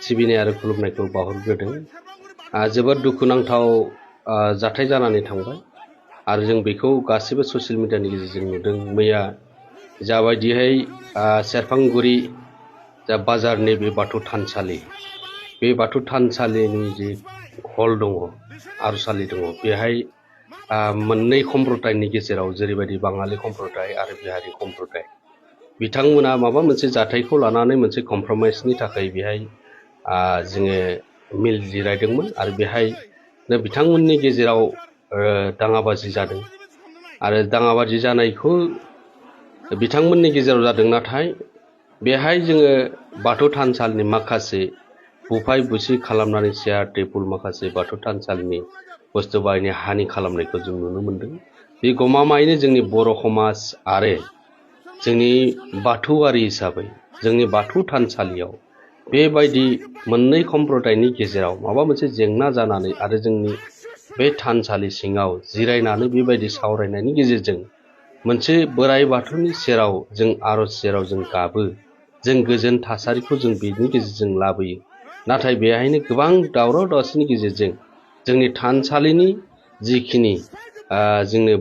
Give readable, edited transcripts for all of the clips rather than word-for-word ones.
सिबिनाय आरो खुलुमनायखौ बावहरग्रोदों। जोबोद दुखुनांथाव जाथाय जानानै थांबाय आरो जों बेखौ गासिबो ससियेल मिडियानि गेजेरजों नुदों। मैया जाबायदिहाय सेरफांगुरि जा बाजारनि बे बाथौ थानसालि, बे बाथौ थानसालिनि जि हल दङ, आर'जसालि दङ, बेहाय मोननै सम्प्रदायनि गेजेराव जेरैबायदि बाङालि सम्प्रदाय आरो बिहारि सम्प्रदाय, बिथांमोना माबा मोनसे जाथायखौ लानानै मोनसे कमप्रमाइसनि थाखाय बेहाय जोङो मिल जिरायदोंमोन आरो बेहाय बिथांमोननि गेजेराव दाङाबाजि जादों आरो दाङाबाजि जानायखौ बिथांमोननि गेजेराव जादों। नाथाय बेहाय जोङो बाथौ थानसालिनि माखासे बुफाय बुसि खालामनानै चेयार टेबुल माखासे बाथौ थानसालिनि बुस्थु बाहायनाय हानि खालामनायखौ जों नुनो मोन्दों। बे गमामायैनो जोंनि बर' समाज आरो जोंनि बाथौआरि हिसाबै जोंनि बाथौ थानसालियाव बेबायदि मोननै सम्प्रदायनि गेजेराव माबा मोनसे जेंना जानानै आरो जोंनि बे थानसालि सिङाव जिरायनानै बेबायदि सावरायनायनि गेजेरजों मोनसे बोराइ बाथौनि सेराव जों आर'ज सेराव जों गाबो, जों गोजोन थासारिखौ जों बेनि गेजेरजों लाबोयो। नाथाय बेहायनो गोबां दावराव दावसिनि गेजेरजों जोंनि थानसालिनि जिखिनि जोंनो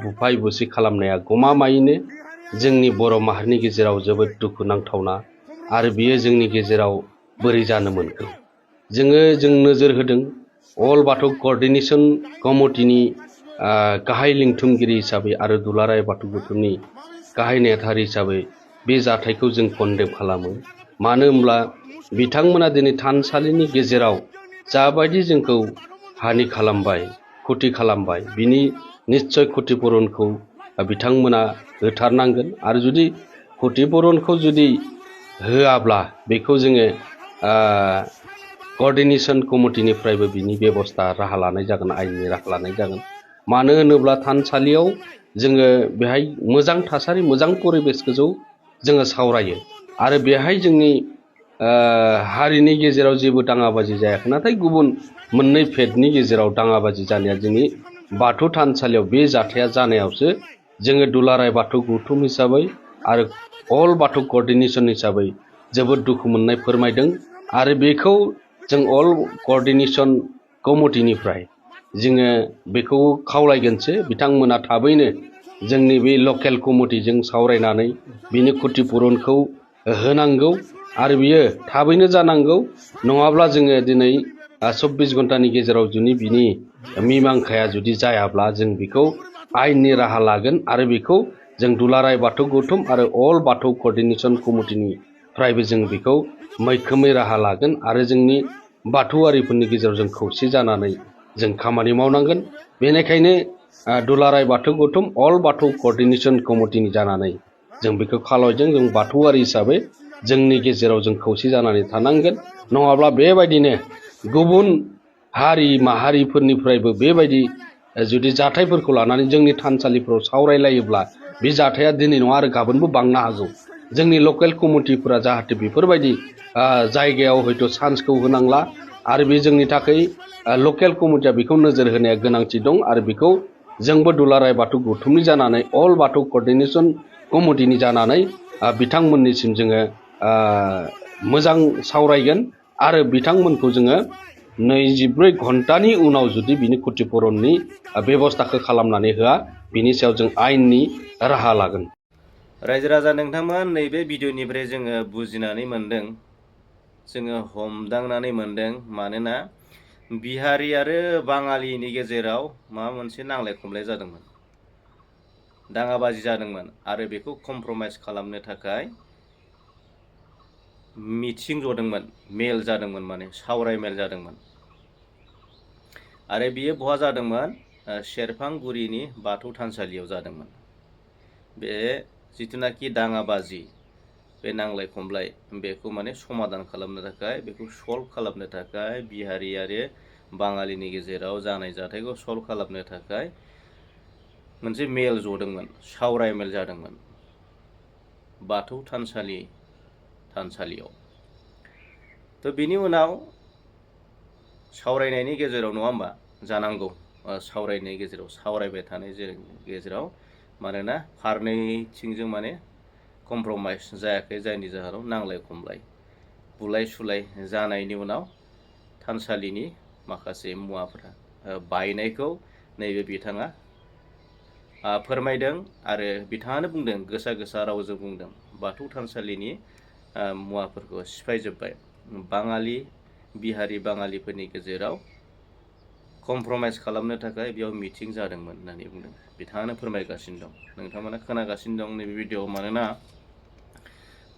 बुफाय बुसि खालामनाया गमामायैनो जोंनि बर' माहारिनि गेजेराव जोबोद दुखुनांथावना आरो बियो जोंनि गेजेराव बोरै जानो मोनखो। जों नोजोर होदों अल बाथौ क'र्डिनेशन कमिटिनि गाहाय लिंथुमगिरि हिसाबै आरो दुलाराय बाथौ गौथुमनि गाहाय नेहाथारि हिसाबै बे जाथायखौ जों कन्डेम खालामो। मानो होनब्ला बिथांमोना दिनै थानसालिनि गेजेराव जाबायदि जोंखौ हानि खालामबाय, क्षति खालामबाय, बिनि निस्सय क्षतिपुरनखौ बिथांमोना होथारनांगोन आरो जुदि क्षतिपुरनखौ जुदि होआब्ला बेखौ जोङो क'र्डिनेशन कमिटिनिफ्रायबो बिनि बेबस्था राहा लानाय जागोन, आयेननि राहा लानाय जागोन। मानो होनोब्ला थानसालियाव जोङो बेहाय मोजां थासारि, मोजां परिबेसखौ जोङो सावरायो आरो बेहाय जोंनि हारिनि गेजेराव जेबो दाङाबाजि जायाखै। नाथाय गुबुन मोननै फेदनि गेजेराव दाङाबाजि जानाया जोंनि बाथौ थानसालियाव बे जाथाया जानायावसो जोङो दुलाराय बाथौ गौथुम हिसाबै आरो अल बाथौ क'र्डिनेशन हिसाबै जोबोद दुखु मोननाय फोरमायदों आरो बेखौ जों अल क'र्डिनेशन कमिटिनिफ्राय जोङो बेखौ खावलायगोनसो बिथांमोना थाबैनो जोंनि बे लकेल कमिटिजों सावरायनानै बिनि क्षतिपुरनखौ होनांगौ आरो बियो थाबैनो जानांगौ। नङाब्ला जोङो दिनै 24 घन्टानि गेजेराव जुदि बिनि मीमांसाया जुदि जायाब्ला जों बेखौ आयेननि राहा लागोन आरो बेखौ जों दुलाराय बाथौ गौथुम आरो अल बाथौ क'र्डिनेशन कमिटिनिफ्रायबो जों बेखौ मैखोमै राहा लागोन आरो जोंनि बाथौआरिफोरनि गेजेराव जों खौसे जानानै जों खामानि मावनांगोन। बेनिखायनो दुलाराय बाथौ गौथुम अल बाथौ क'र्डिनेशन कमिटिनि जानानै जों बेखौ खावलायदों। जों बाथौआरि हिसाबै जोंनि गेजेराव जों खौसे जानानै थानांगोन। नङाब्ला बेबायदिनो गुबुन हारि माहारिफोरनिफ्रायबो बेबायदि जुदि जाथायफोरखौ लानानै जोंनि थानसालिफोराव सावरायलायोब्ला बे जाथाया दिनै नङा आरो गाबोनबो बांनो हागौ। जोंनि लकेल कमिटिफोरा जाहाथे बेफोरबायदि जायगायाव हयथ' चान्सखौ होनांला आरो बे जोंनि थाखाय लकेल कमिटिया बेखौ नोजोर होनाया गोनांथि दं आरो बेखौ जोंबो दुलाराय बाथौ गौथुमनि जानानै अल बाथौ क'र्डिनेशन कमिटिनि जानानै बिथांमोननिसिम जोङो मोजां सावरायगोन आरो बिथांमोनखौ जोङो 24 घन्टानि उनाव जुदि बिनि क्षतिपुरननि बेबस्थाखौ खालामनानै होआ बिनि सायाव जों आयेननि राहा लागोन। रायजो राजा नोंथांमोन, नैबे भिडिअ'निफ्राय जोङो बुजिनानै मोनदों, जोङो हमदांनानै मोनदों, मानोना बिहारि आरो बाङालिनि गेजेराव माबा मोनसे नांलाय खमलाय जादोंमोन, दाङाबाजि जादोंमोन आरो बेखौ कमप्रमाइस खालामनो थाखाय मिटिं जदोंमोन, मेल जादोंमोन, माने सावराय मेल जादोंमोन आरो बियो बहा जादोंमोन? सेरफांगुरिनि बाथौ थानसालियाव जादोंमोन। बे जिथुनाखि दाङाबाजि, बे नांलाय खमलाय, बेखौ माने समाधान खालामनो थाखाय, बेखौ सल्भ खालामनो थाखाय, बिहारि आरो बाङालिनि गेजेराव जानाय जाथायखौ सल्भ खालामनो थाखाय मोनसे मेल जदोंमोन, सावराय मेल जादोंमोन बाथौ थानसालियाव। थ' बिनि उनाव सावरायनायनि गेजेराव, नङा होमबा, जानांगौ, सावरायनायनि गेजेराव, सावरायबाय थानाय गेजेराव, मानोना फारनैथिंजों माने कमप्रमाइस जायाखै, जायनि जाहोनाव नांलाय खमलाय बुलाय सुलाय जानायनि उनाव थानसालिनि माखासे मुवाफोरा बायनायखौ नैबे बिथाङा फोरमायदों आरो बिथाङानो बुंदों, गोसा गोसा रावजों बुंदों, बाथौ थानसालिनि मुवाफोरखौ सिफायजोब्बाय। बाङालि बिहारि बाङालिफोरनि गेजेराव कमप्रमाइज खालामनो थाखाय बेयाव मिटिं जादोंमोन होननानै बुंदों। बिथाङानो फोरमायगासिनो दं, नोंथांमोना खोनागासिनो दं नैबे भिडिअ'आव। मानोना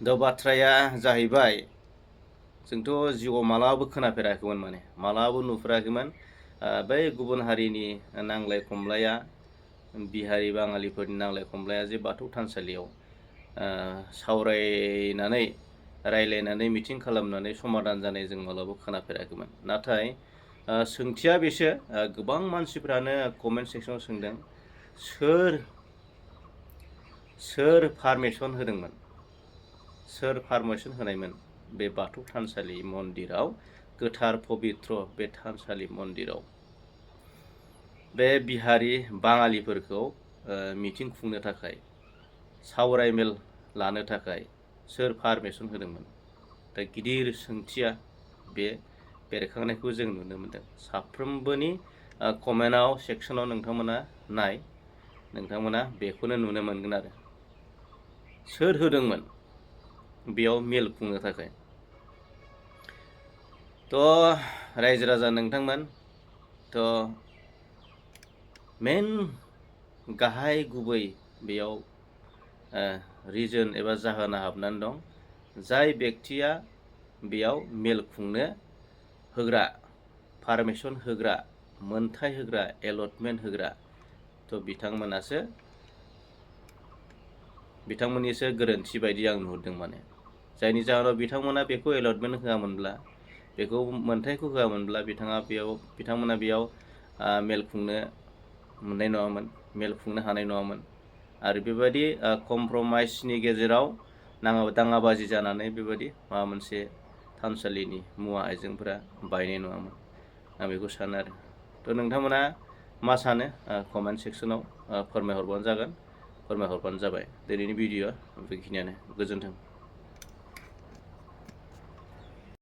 दा बाथ्राया जाहैबाय, जोंथ' जिउआव मालाबाबो खोनाफेराखैमोन, मालाबाबो नुफेराखैमोन बै गुबुन हारिनि नांलाय खमलाया, बिहारि बाङालिफोरनि नांलाय खमलाया जे बाथौ थानसालियाव सावरायनानै रायलायनानै मिटिं खालामनानै समाधान जानाय जों मालाबाबो खोनाफेराखैमोन। नाथाय सोंथिया बेसो, गोबां मानसिफ्रानो कमेन्ट सेक्सनाव सोंदों, सोर पारमिसन होदोंमोन, सोर पारमिसन होनायमोन बे बाथौ थानसालि मन्दिराव, गोथार पबित्र बे थानसालि मन्दिराव बे बिहारि बाङालिफोरखौ मिटिं खुंनो थाखाय, सावरायमेल लानो थाखाय सोर पारमिसन होदोंमोन? दा गिदिर सोंथिया बे बेरखांनायखौ जों नुनो मोनदों। साफ्रोमबोनि कमेन्टआव सेक्सनाव नोंथांमोना बेखौनो नुनो मोनगोन आरो सोर होदोंमोन बेयाव मेल खुंनो थाखाय। थ' रायजो राजा नोंथांमोन, मेन गाहाय गुबै बेयाव रिजन एबा जाहोना हाबनानै दं। जाय बेक्तिया बेयाव मेल खुंनो होग्रा, पारमिसन होग्रा, मोनथाय होग्रा, एलटमेन्ट होग्रा, थ' बिथांमोननिसो गोरोन्थि बायदि आं नुहुरदों। जायनि जाहोनाव बिथांमोना बेखौ एलटमेन्ट होआमोनब्ला, बेखौ मोनथायखौ होआमोनब्ला बिथांमोना बेयाव मेल खुंनो मोननाय नङामोन, मेल खुंनो हानाय नङामोन। आरो बेबायदि कमप्रमाइसनि गेजेराव दाङाबाजि जानानै बेबायदि माबा मोनसे थानसालिनि मुवा आइजेंफोरा बायनाय नङामोन, आं बेखौ सानो आरो। थ' नोंथांमोना मा सानो कमेन्ट सेक्सनाव फोरमायहरबानो जाबाय। दिनैनि भिडिअ'आ बेखिनियानो। गोजोन्थों।